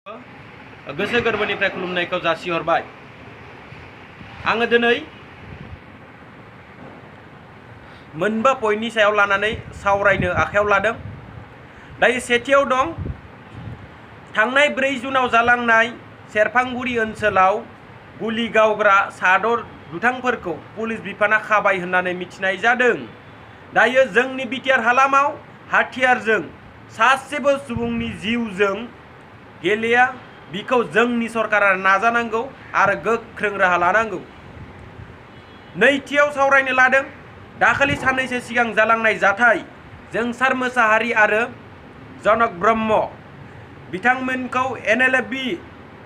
गोसो गोरबोनिफ्राय खुलुमनायखौ जासिहरबाय। आङो दिनै मोनबा पइन्टनि सायाव लानानै सावरायनो आखायाव लादों। दायो सेथियाव दं थांनाय 4 जुनाव जालांनाय सेरफांगुरि ओनसोलाव गुलि गावग्रा साद' दुथांफोरखौ पुलिस बिफाना खाबाय होननानै मिथिनाय जादों। दायो जोंनि बिटिआर हालामाव हाथियारजों सासेबो सुबुंनि जिउजों गेलेया, बिखौ जोंनि सरकारा नाजानांगौ आरो गोख्रों राहा लानांगौ। नैथियाव सावरायनो लादों दाखालि साननैसो सिगां जालांनाय जाथाय जोंसार मोसाहारि आरो जनक ब्रह्म बिथांमोनखौ NLFB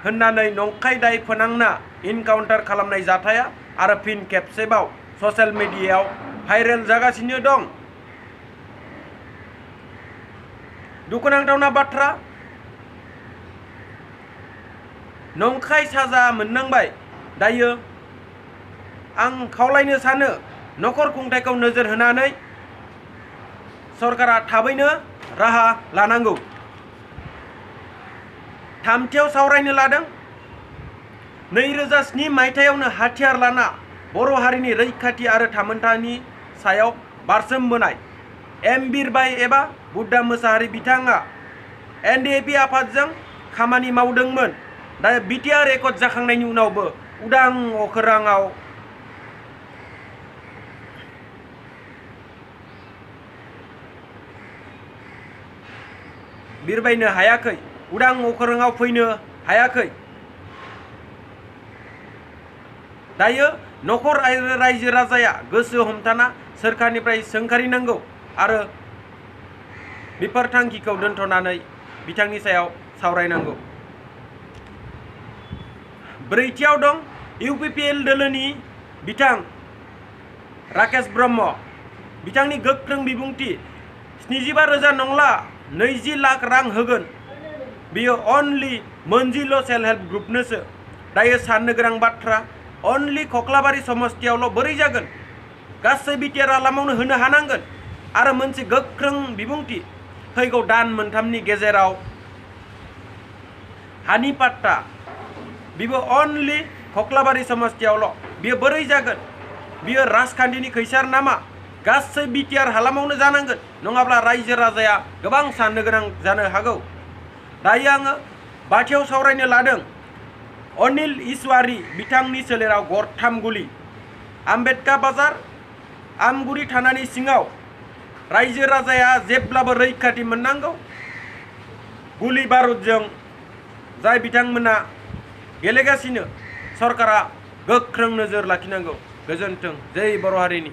होननानै नंखाय दाय फोनांना इनकाउन्टार खालामनाय जाथाया आरो फिन खेबसेबाव ससियेल मिडियायाव भाइरेल जागासिनो दं। दुखुनांथावना बाथ्रा, नंखाय साजा मोननांबाय। दायो आं खावलायनो सानो नखर खुंथायखौ नोजोर होनानै सरकारा थाबैनो राहा लानांगौ। थामथियाव सावरायनो लादों 2007 मायथाइयावनो हाथियार लाना बर' हारिनि रैखाथि आरो थामोन्थानि सायाव बारसोमबोनाय बिरबाय एबा बुद्धा मोसाहारि बिथाङा NDAP आफादजों खामानि मावदोंमोन। दा बिटिआर रेकर्ड जाखांनायनि उनावबो उदां अखोराङाव बिरबायनो हायाखै, उदां अखोराङाव फैनो हायाखै। दायो नखर आरो रायजो राजाया गोसो हमथाना सोरखारनिफ्राय सोंखारिनांगौ आरो बेफोर थांखिखौ दोनथ'नानै बिथांनि सायाव सावरायनांगौ। ब्रैथियाव दं UPPL दोलोनि बिथां राकेश ब्रह्म बिथांनि गोख्रों बिबुंथि 75,000 नंला 20 लाख रां होगोन, बियो अनलि मोनजिल' सेल्फ हेल्प ग्रुपनोसो। दायो साननो गोनां बाथ्रा, अनलि खख्लाबारि समस्तियावल' बोरै जागोन? गासै बिटिआर हालामावनो होनो हानांगोन। आरो मोनसे गोख्रों बिबुंथि, फैगौ दान मोनथामनि गेजेराव हानि पाट्टा, बिबो अनलि खख्लाबारि समस्तियावल', बियो बोरै जागोन? बियो राजखान्थिनि खैसार नामा? गासै बिटिआर हालामावनो जानांगोन, नङाब्ला रायजो राजाया गोबां साननो गोनां जानो हागौ। दायो आङो बाथियाव सावरायनो लादों अनिल इसवारी बिथांनि सोलेराव गरथाम गुलि, आम्बेडकार बाजार आमगुरि थानानि सिङाव। रायजो राजाया जेब्लाबो रैखाथि मोननांगौ। गुलि बारुदजों जाय बिथांमोना गेलेगासिनो, सरकारा गोख्रों नोजोर लाखिनांगौ। गोजोन्थों। जै बर' हारिनि।